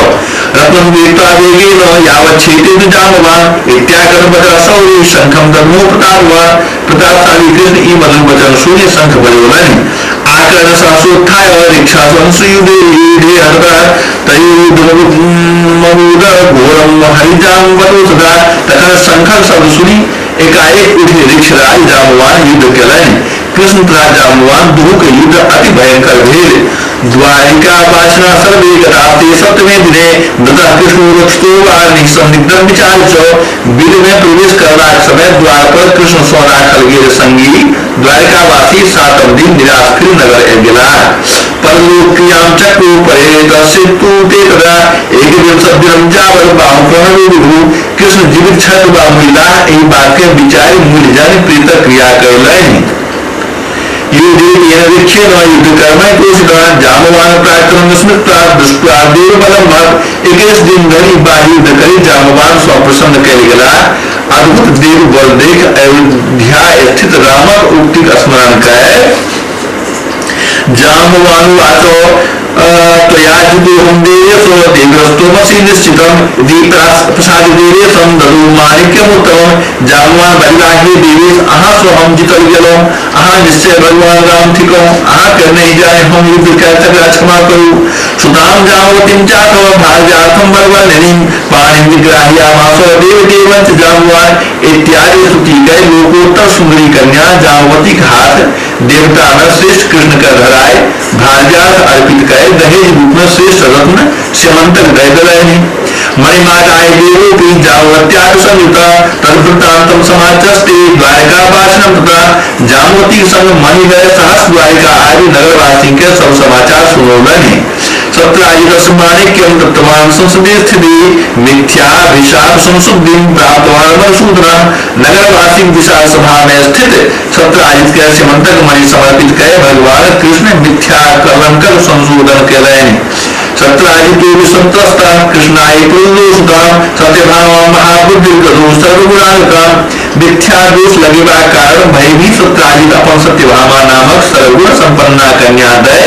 रत्नं गृहीत्वा वेगेन यावत् छेदेतु जाम्बवान् इत्याकर्ण वचन शौर्य शंखं दद्मो प्रतापवान्। प्रतापशाली कृष्ण ई मधुर वचन सुनि शंख बजौलनि। आकर्ण सहसोत्थाय ऋक्षासंसुयुधे युधे हतः तयोर्महूद घोरम हरिजाम्बवतो सदा। तखन शंखक शब्द सुनि एकाएक उठि ऋक्षराज जाम्बवान युद्ध केलनि। कृष्ण तथा जाम्बवान दुहू के युद्ध अति भयंकर भेल। द्वारिका वासिनः सर्वे गतास्ते सप्तमे दिने मृतः कृष्णो रक्षितो वा निःसंदिग्धं विचार्य च। बिल में प्रवेश करबाक समय द्वार पर कृष्ण सँ राखल गेल संगी द्वारिकावासी सातम दिन निराश फिर नगर आबि गेलाह। परलोक क्रियां चक्रु परेतस्य ते तदा एकविंशतिदिनं जावत् बाहुप्रणवे विभु। कृष्ण जीवित छथि वा मुइलाह एहि बात के विचारि मुइल जानि प्रेतक क्रिया कयलनि। युद्धेन ऋक्षेण युद्ध कर्म कोशिता जाम्बवान पराक्रम स्मृत्वा दृष्ट्वा देवबलं महत्। 21 दिन धरि बाह्य युद्ध करि जाम्बवान सँ प्रसन्न कयल गेलाह। अद्भुत देव बल देख अयोध्या स्थित रामक उक्तिक स्मरण कय जाम्बवानुवाचो त्वया जितोऽहं देवेशो देवस्तोमसि निश्चितं प्रसादिदेवेशं ददौ माणिक्यमुत्तमं। जाम्बवान बजलाह, हे देवेश, अहाँ सँ हम जीतल गेलहुँ, अहाँ निश्चय भगवान राम थिकहुँ, अहाँ के नहि जाय हम युद्ध कयल तकरा क्षमा करू। सुतां जाम्बवतीं चाथ भार्यार्थं बलवन्निं पाणिं विग्राह्यामास देवदेवं च जाम्बवान इत्यादि स्तुति कय लोकोत्तर सुंदरी कन्या जाम्बवती के हाथ देवता में श्रेष्ठ कृष्ण के धराय भार्यार्थ अर्पित कय दहेज रूप में श्रेष्ठ रत्न स्यमंतक दय देलनि। मणिमादाय देवोऽपि जाम्बवत्याः संयुता तद्वृत्तान्तं समाचस्ते द्वारकावासिनं तथा। जाम्बवती संग मणि लय सहस्र द्वारिका आदि नगरवासी के सब समाचार सुनौलनि। सत्राजितस्य माणिक्यं दत्तवान् संसदे स्थिति मिथ्याभिशाप संशुद्धिं प्राप्तवान् मधुसूदनः। नगरवासी विशाल सभा में स्थित सत्राजित के स्यमंतक मणि समर्पित कय भगवान कृष्ण मिथ्या कलंकर संशोधन कयलनि। सत्राजितो विसंत्रस्तः कृष्णाय पुरुषोत्तम सत्यभामा महाबुद्धिर्गतो सर्वगुणानुतां। मिथ्या दोष लगेबाक कारण भयभीत सत्राजित अपन सत्यभामा नामक सर्वगुण संपन्ना कन्या दय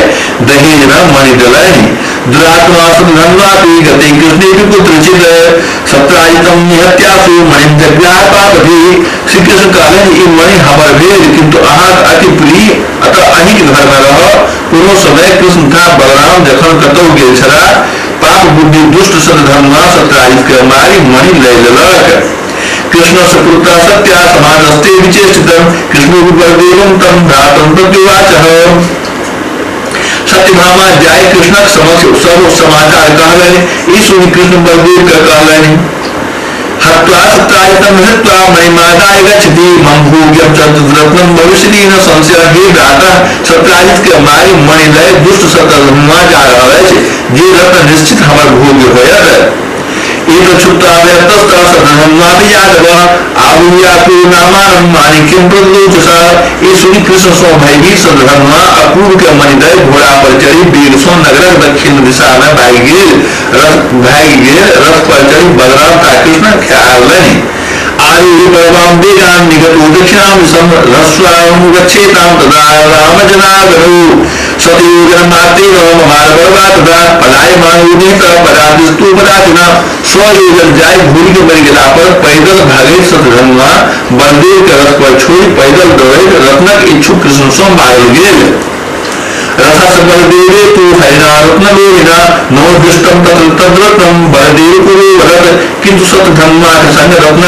दहेज में मणि देलनि। दुरात्मा सदधन्वापि गते कृष्णेऽपि पुत्रचित् सत्राजितं निहत्यासु मणिं जग्राह पापभिः। श्री कृष्ण कहलनि, ई मणि हमर भेल, किंतु अहाँक अति प्रिय, अतः अहींक घर में रह। कोनो समय कृष्ण तथा बलराम जखन कतहु गेल छलाह, पाप बुद्धि दुष्ट सदधन्वा सत्राजित के मारि मणि लय लेलक। कृष्ण सपुत्र सत्या समानस्ते विचेष्टितं कृष्णो बलदेवं तं भ्रातं प्रत्युवाचः। सत्यभामा जाय कृष्णक समक्ष सब समाचार कहलनि। ई सुनि कृष्ण बलदेव के कहलनि, हत्वा सत्राजितं हृत्वा मणिमादाय गच्छति मम भोग्यं चतुरत्नं भविष्यति न संशय। हे भ्राता, सत्राजित के मारि मणि लय दुष्ट सतधन्वा जा रहल अछि, जे रत्न निश्चित हमर भोग्य होयत। एक क्षुप्ता व्यक्तस्थ सतधन्वापि यादव आबुयातु नामानं माणिक्यं प्रदोचस। ई सुनि कृष्ण सँ भयभीत सतधन्वा अपूर्व के मणिदय घोड़ा पर चढ़ी वेग सँ नगरक दक्षिण दिशा में भागि गेल। रथ पर चढ़ी बलराम तथा कृष्ण खेहारलनि। आरुह्य बलराम वेगान् निगतो दक्षिणां दिशं ह्रस्वां गच्छेतां तदा राम जनार्दनौ। सतयोजन मात्रेण ममार बलवा तथा पलायमानो पदातिस्तु पदातिना। स्वयोजन जाय घूरि के मरि गेला पर पैदल भागैत सतधन्वा बलदेव के रथ पर छोड़ि पैदल दौड़ैत रत्नक इच्छुक कृष्ण सँ मारल गेल। रथस्य बलदेवे तु हरिणा रत्नलोभिना नोदृष्टं तद्रत्नं बलदेव कुरु वरद। किंतु सतधन्वा के संग रत्न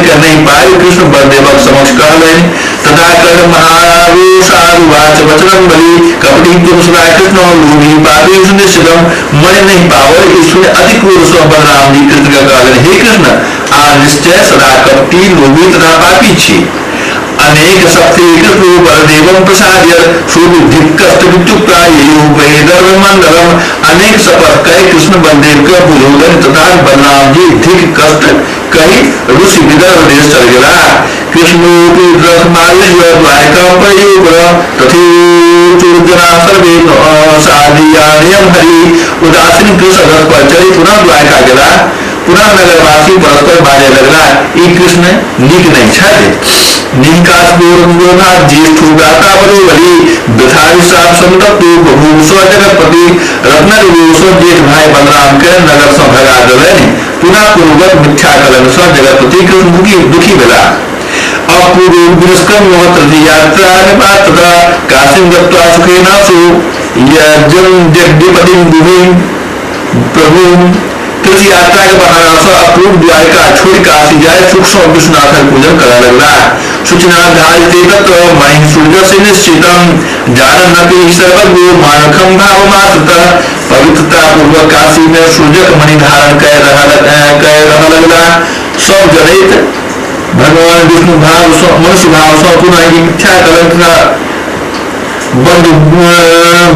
के नहीं पाए कृष्ण बलदेवक समक्ष कहलनि। तथा कर्ण महारोषारुवाच वचनं बलि कपटी तुम सदा कृष्ण लोभी पापी सुनिश्चितम। मणि नहीं पावल ई सुनि अति क्रोध सँ बलराम जी कृष्ण के कहलनि, हे कृष्ण, आ निश्चय सदा कपटी लोभी तथा पापी छी। अनेक सप्तेकृतो बलदेवं प्रसाद्य सुबुद्धिकष्टविद्युक्ता ययो वैदर्भमण्डलम्। अनेक शपथ कय कृष्ण बलदेव के बुझौलनि तथा बलराम जी धिक कष्ट कहि ऋषि विदर्भ देश चल गेला। कृष्णोऽपि रथमारुह्य द्वारकां प्रयोग तथोचुर्जना सर्वे साधीयानियं हरि। उदासीन कृष्ण रथ पर चढ़ी पुनः द्वारका गेला। पुनः नगरवासी परस्पर बाजय लगला, ई कृष्ण नीक नहीं छथि। ज्येष्ठो भ्राता बलो बलि वृथाभिशाप संतप्तो बभूव स जगत्पति। रत्नक सँ जेठ भाई बलराम के नगर सँ भगा देलनि। पुनः पूर्ववत मिथ्या कलंक सँ जगत्पति कृष्ण दुखी भेला। अपूर्व विनिष्क्रम्य यात्रा निपातता काशीं गत्वा सुखेनासु यज्ञपतिं गुहिं प्रभुं। तीर्थ यात्रा के बहाना सँ अपूर्व द्वारका छोड़ि काशी जाय सुख सँ विश्वनाथक पूजन करय लगला। शुचिनाधारिते तत्र मणिः सूर्यस्य निश्चितं जानन्नपि सर्वज्ञो मानखं भावमाश्रितः। पवित्रता पूर्वक काशी में सूर्यक मणि धारण कय रहय लगला। सब जनैत भगवान विष्णु भाव सँ मनुष्य भाव सँ पुनः ई मिथ्या कलंक बंधु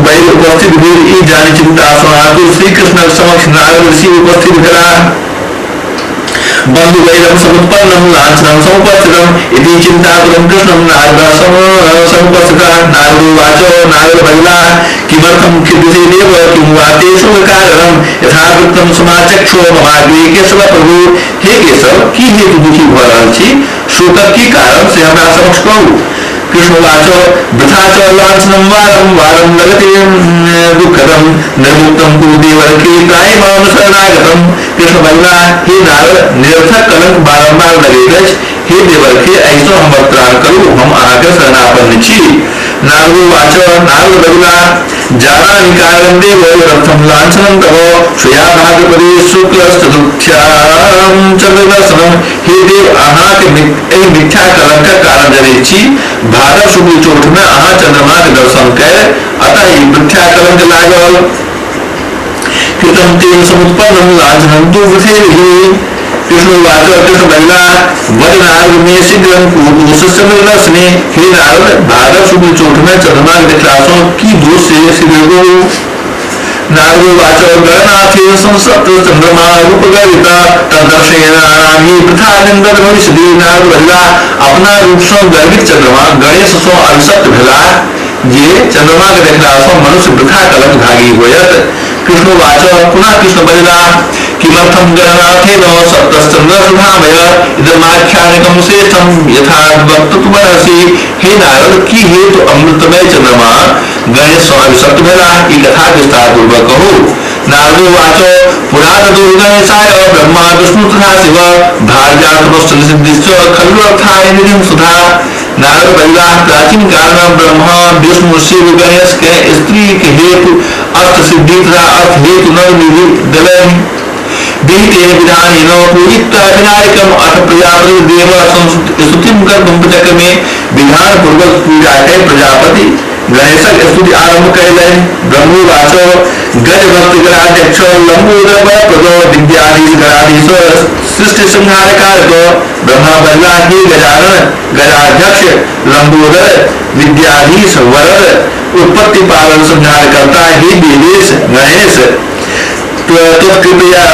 बैल उपस्थित भेल। ई जानि चिंता सँ आतुर श्री कृष्णक समक्ष नारद ऋषि उपस्थित भेलाह। बंधु वैरम समुत्पन्नम लांछनम समुपस्थितम इति चिंताकुलं कृष्णम नारद समुपस्थितः। नारदोवाच नारद बजलाह, किमर्थं खिद्यसे देव किं वा ते शोककारणं यथावृत्तं समाचक्षो ममाग्रे केशव प्रभु। हे केशव, की हेतु दुखी भऽ रहल छी? शोकक की कारण से हमरा समक्ष कहू। कृष्णवाच वृथा च लाञ्छनं वारं वारं लगते दुःखदं निर्मुक्तं कुरु देवर्षि त्राहि मां शरणागतम्। कृष्ण बजला, हे नारद, निरर्थक कलंक बारंबार लगैत अछि। हे देवर्षि, एहिसँ हमर त्राण करू, हम अहाँके शरणापन्न छी। नारदोवाच नारद बजला, जानामि कारणं देव यदर्थं लाञ्छनं तव श्रेया भाद्रपदे शुक्ल चतुर्थ्यां चन्द्रदर्शनम्। हे देव, अहाँके एहि मिथ्या कलंकक कारण जनैत छी। भादव शुक्ल चौठ में अहाँ चंद्रमाक दर्शन कय अतः ई मिथ्या कलंक लागल। कृतं तेन समुत्पन्नं लाञ्छनं तु वृथैः। कृष्णवाच कृष्ण बजला, वद नारद मे शीघ्रं कुरुदोषस्य निर्दर्शने। हे नारद, भादव शुक्ल चौठ में चंद्रमा के देखला सँ की दोष से सिद्ध हो? नारदोवाच गणनाथेन संसप्त चंद्रमा रूपगर्भिता तदर्शेनानामि प्रथा निंदत भविष्यति। नारद बजला, अपना रूप सँ गर्भित चंद्रमा गणेश सँ अभिशप्त भेला जे चंद्रमा के देखला सँ मनुष्य वृथा कलंक भागी होयत। कृष्णवाच पुनः कृष्ण बजला, किमर्थं गणनाथेन सप्तश्चन्द्र सुधामय इदमाख्यानकं श्रेष्ठं यथा वक्तुमर्हसि। हे नारद, की हेतु अमृतमय चंद्रमा गणेश सँ अभिशप्त भेला? ई कथा विस्तार पूर्वक कहू। नारदोवाच पुराततो गणेशाय ब्रह्मा विष्णु तथा शिव भार्यात्मश्च खलु अर्थाय निधिं सुधा। नारद बजला, प्राचीन काल में ब्रह्मा विष्णु शिव गणेश के स्त्री के हेतु अर्थ सिद्धि तथा अर्थ हेतु नव निधि देलनि। विहितेन विधानेन पूजित्वा विनायकम अथ प्रजापति देव स्तुतिं कर्तुं प्रचक्रमे। विधान पूर्वक पूजा के प्रजापति गणेशक स्तुति आरंभ कयलनि। ब्रह्मोवाच गज भक्त गणाध्यक्ष लंबोदर प्रद विद्याधीश गणाधीश सृष्टि संहारकारक। ब्रह्मा बजला, हे गजानन गजाध्यक्ष लंबोदर विद्याधीश वरद उत्पत्ति पालन संहार करता हे देवेश गणेश, त्वत्कृपया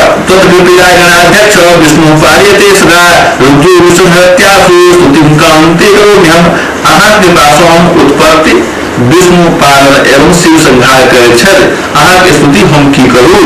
गणाध्यक्ष विष्णु पार्यते सदा रुद्रो विष्णुहत्यासु स्तुतिं कान्ते करोम्यहम्। अहाँ कृपा सँ हम उत्पत्ति विष्णु पालन एवं शिव संहार करैत छथि, अहाँके स्तुति हम की करू?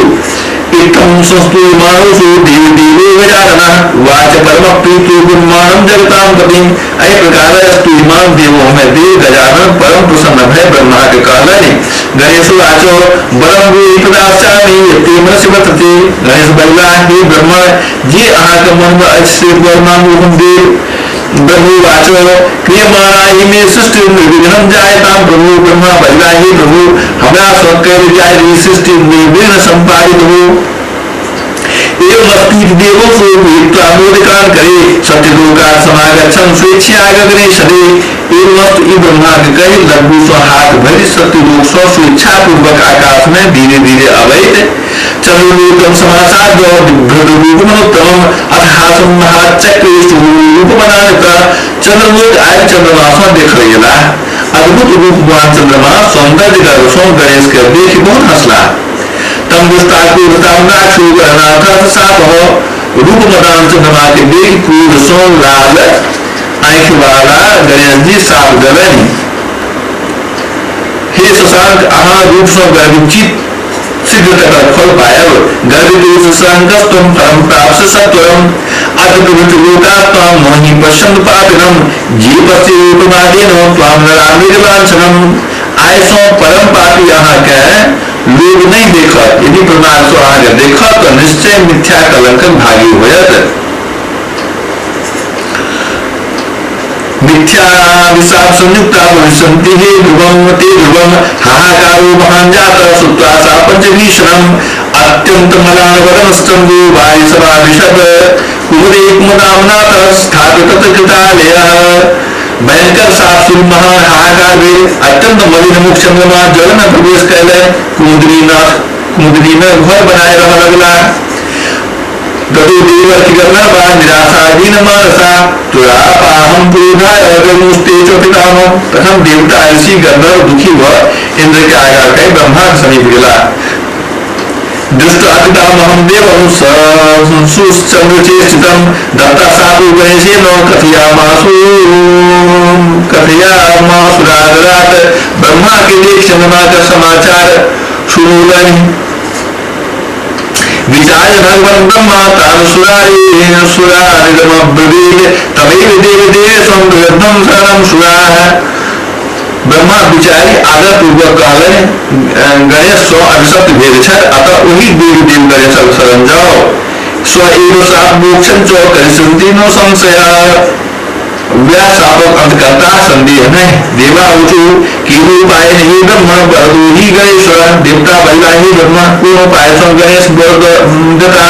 इत्थं संस्तूयमानोऽसु देव देवो गजाननः वाच परम प्रीतो गुणमानं जगतां पतिं। एहि प्रकार स्तूयमान देवो में देव गजानन परम प्रसन्न भय ब्रह्मा के कहलनि। गणेश वाचो बलं ब्रूहि प्रदास्यामि यत्ते मनसि वर्तते। गणेश बजला, हे ब्रह्मण, जे अहाँके मन में अछि से वर मांगू हम देव। ब्रह्मोवाच क्रियमाणा हि मे सृष्टि निर्विघ्नं जायतां प्रभु। ब्रह्मा बजला, हे प्रभु, हमरा सँ कयल जाय ई सृष्टि निर्विघ्न संपादित हो। एवमस्तीति देवोऽसु भूत्वा मोदकान् करे सत्यलोकात् समागच्छन् स्वेच्छया गगने शरे। एवमस्तु ई ब्रह्मा के कहि लड्डू सँ हाथ भरि सत्यलोक सँ स्वेच्छा पूर्वक आकाश में धीरे धीरे अवैत चंद्रलोकम समासाद्य बिभ्रतरूपमनुत्तमम् अथ हासं महाचक्रेषु रूपमनानित। चंद्रलोक आबि चंद्रमा सँ देखल गेलाह। अद्भुत रूपवान चंद्रमा सौंदर्य गर्भ सँ गणेश के देखि बहुत हंसला। तम दुष्टाक्रोधताम्राक्षो गणनाथ सापः। रूपमदान चंद्रमा के देख क्रोध सँ लाल आँखि वाला गणेश जी साप देलनि। हे शशांक, अहाँ रूप सँ गर्वित शीघ्र तकर फल पायब। गर्वितो शशांकस्त्वं फलं प्राप्स्यसि सत्वरम्। अथ प्रभृति लोकास्त्वां मोहि पश्यन्तु पापिनम्। जे पश्य रूपमादेन त्वां नरामृगलाञ्छनम्। आइ सँ परम पापी अहाँके लोग नहीं देखत। यदि प्रमाद सँ अहाँके देखत तऽ निश्चय मिथ्या कलंकक भागी होयत। मिथ्या विषाप संयुक्ता भविष्यन्ति हे ध्रुवं ते ध्रुवं हाहाकारो महान् जातः श्रुत्वा सा पञ्चभीषणम्। अत्यन्त मलानवदनश्चन्द्रो वायुसमाविशत् कुमुदे कुमुदाम्नाथ स्थापित तत्कृतालयः। भयंकर साप सुन महान हाहाकार भेल। अत्यंत मलिन मुख चंद्रमा जल में प्रवेश कयलनि। कुमुदिनी कुमुदिनी में घर बनाए रह लगला। ततो देवर्षि गन्धर्वा निराशा दीन मानसा तुरापाहं पुरोधाय गरुस्ते च पितामह। तखन देवता ऋषि गंधर्व दुखी भ इंद्र के आगा कहि ब्रह्मा के समीप गेला। दृष्ट्वा पितामहं देवं सुश्चन्द्रचेष्टितं दत्ता साधु गणेशेन कथयामासुरादरात्। ब्रह्मा के देख चंद्रमा का समाचार सुनौलनि। विचार्य भगवान ब्रह्मा तान् सुरानिदमब्रवीत् तमेव देव देवेशं बृहद्भं शरणं सुराः। विचारी आदर पूर्वक कहलनि, गणेश सँ अभिशप्त भेल छथि, अतः ओहि देव गणेशक शरण जाओ। स्व एव शाप मोक्षं च करिष्यन्ति नो संशय। वह शापक अंतकर्ता संदेह नहीं। देवा ऊचु केहु उपाय नहीं ब्रह्म वरदो ही गणेश्वर। देवता बजला, हे ब्रह्मा, कोन उपाय सँ गणेश वर देता?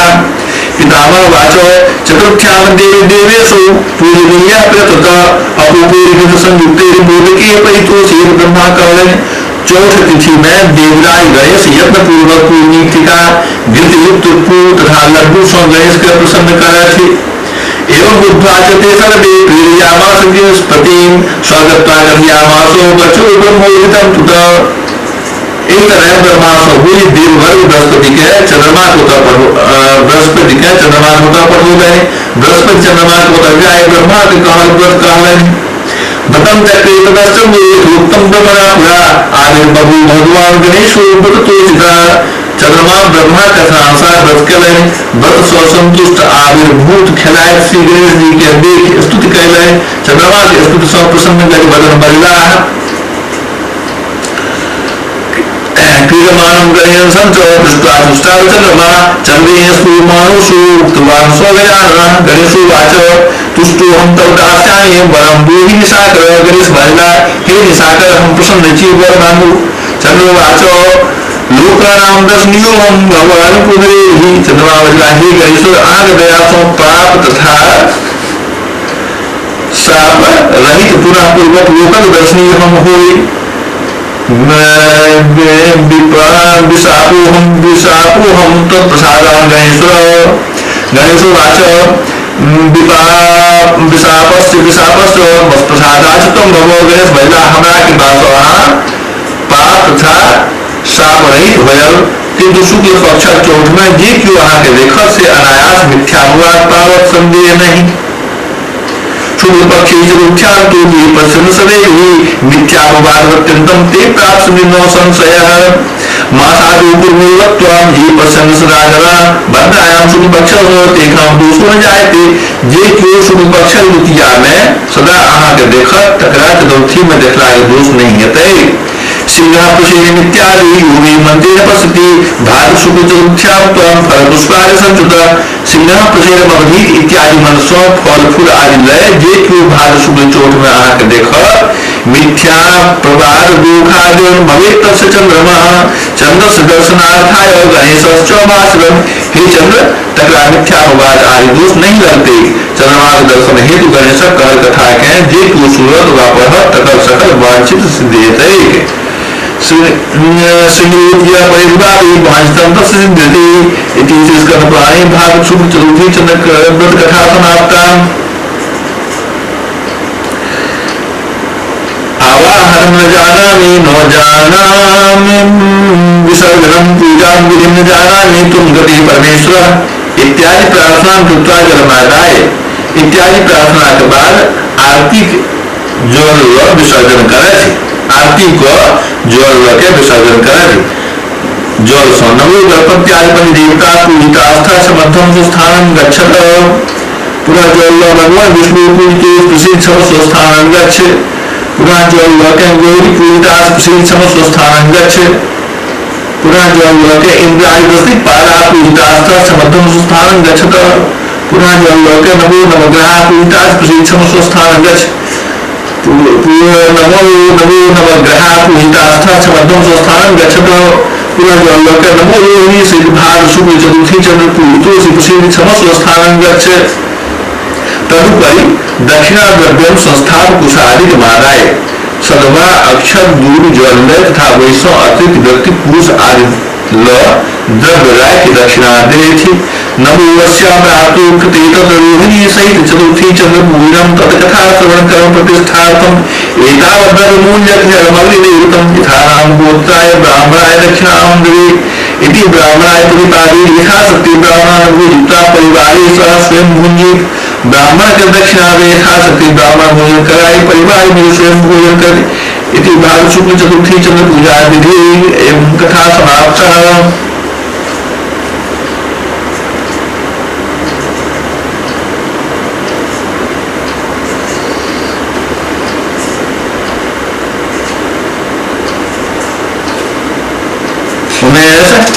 पितामह वाचो चतुर्थ्याम देव देवेशु पूजनीय प्रतत अपूपूर्वित संयुक्ते मोदके परितोषे। ब्रह्मा कहलनि, चौथ तिथि में देवराज गणेश यत्न पूर्वक पूजनीय थिका। घृत युक्त पूर तथा लड्डू सँ गणेश के प्रसन्न करथि। एवं बुद्ध्वा च ते सर्वे प्रेरयामास बृहस्पतिं स्वगत्वा कथयामासो वचो ब्रह्मोदितं तुत। एक तरह ब्रह्मा सँ हुई देववर्ग बृहस्पति के चंद्रमा को बृहस्पति के चंद्रमा को पठो गए। बृहस्पति चंद्रमा को जाए ब्रह्मा के कहल व्रत कहलनि। व्रतम चक्रे तदश्च उत्तम ब्रह्मणा पुरा आविर्बभू भगवान गणेशो व्रतोचिता। चंद्रमा ब्रह्मा कथानुसार व्रत कयलनि। व्रत सँ संतुष्ट आविर्भूत खेलाइत श्री गणेश जी के देख स्तुति कयलनि। चंद्रमा के स्तुति सँ प्रसन्न गजवदन बजलाह, क्रीडमानं गणेशं च दृष्ट्वा तुष्टा चंद्रमा चन्द्रेण स्तूयमानोऽसौ उक्तवान् स्वगजाननः। गणेशोवाच तुष्टोऽहं तव दास्यामि वरं ब्रूहि निशाकर। गणेश बजला, हे निशाकर, हम प्रसन्न छी, वर मांगू। चंद्रवाच लोकानां दर्शनीयोऽहं भवान् पुनरेहि। चंद्रमा बजला, हे गणेश्वर, अहाँक दया सँ पाप तथा शाप रहित पुनः पूर्वक लोकक दर्शनीय हम होई। विशापोहम तत्प्रसादान् गणेश्वर। गणेशोवाच विशापस्य विशापस्य मत्प्रसादाच्च त्वं भव। गणेश बजला, हमरा कृपा सँ अहाँ पाप तथा शाप रहित होयल, किंतु शुक्ल पक्षक चौथ में जे केओ अहाँ के देखत से अनायास मिथ्यानुवाद पावत, संदेह नहीं। शुक्ल पक्ष चतुर्थ्यां तु पश्यन् सदैव मिथ्यापवाद अत्यन्तं ते प्राप्स्यन्ति न संशयः। मासादौ पूर्वमेव त्वां ये पश्यन् सदा नरा भद्रायां शुक्ल पक्ष तेषां दोषो न जायते। जे केओ शुक्ल पक्ष द्वितीया में सदा अहाँ के देखत तकरा चतुर्थी में देखला के दोष नहीं हेतै। सिंहापुषेण इत्यादि योगी मंत्रेण पश्यति भाद्र शुक्ल चतुर्थ्यां त्वां फल पुष्पादि संच्युत। सिंहापुषेण अवधीत इत्यादि मंत्र सँ फल फूल आदि लय जे केओ भाद्र शुक्ल चौथ में अहाँ के देखत मिथ्या प्रवाद दुखादि भवेत् तस्य चंद्रमा। चंद्रस्य दर्शनार्थाय गणेशश्च भास्करम्। हे चंद्र, तकरा मिथ्या अपवाद आदि दोष नहीं लगते। चंद्रमा के दर्शन हेतु गणेशक कहल कथा के जे केओ सुनत वा पढ़त तकर सकल वांछित सिद्धि हेतैक। परिवारि तस्य सिद्ध्यति इति स्कंदपुराणे भाद्र शुक्ल चतुर्थी चंद्र व्रत कथा समाप्ता। आवाहनं न जानामि न जानामि विसर्जनं पूजां विधिं न जानामि त्वं गतिः परमेश्वर इत्यादि प्रार्थना कृत्वा जलमादाय इत्यादि प्रार्थना के बाद आरती जल विसर्जन करे। आरती को जल के विसर्जन करे। जल सँ नवो गणपत्यादि पंच देवता पूजितास्था समर्थम स्थानं गच्छत। पुनः जल भगवान विष्णु पूजितो प्रसिद्ध स्वस्थानं गच्छ। पुनः जल के गौरी पूजिता प्रसिद्ध स्वस्थानं गच्छ। पुनः जल के इंद्रादि पाला पूजितास्था समर्थम स्थानं गच्छत। पुनः जल के नमो नवग्रह पूजिता प्रसिद्ध स्वस्थानं गच्छ। नमो नमो नवग्रह पूजितास्था समर्थम स्वस्थानं गच्छत। पुनः जल के नमो रोहिणी श्री भाद्र शुक्ल चतुर्थी चंद्र पूजितो श्री प्रसिद्ध स्वस्थानं गच्छ। तदुपरि दक्षिणा द्रव्यम संस्थाप कुशादि मादाय सदवा अक्षर दूर जल तथा वैसो अतिरिक्त व्यक्ति पुरुष आदि ल द्रव्य राय की दक्षिणा देथि। नमो वश्याप्राप्तो कृते तत् रोहिणी सहित चतुर्थी चंद्र पूजनम तत्कथा श्रवण कर्म प्रतिष्ठार्थम एतावद्रव्यमूल्यकमग्निदेवतं यथा नाम गोत्राय ब्राह्मणाय दक्षिणां देवे इति ब्राह्मणाय प्रतिपादि यथाशक्ति ब्राह्मणाय युक्ता परिवारे सह स्वयं भुञ्जीत। ब्राह्मण के दक्षिणा यथाशक्ति ब्राह्मण भोजन कराए परिवार में स्वयं भोजन करे इति भाद्र शुक्ल चतुर्थी चंद्र पूजा विधि एवं कथा समाप्त। Yes.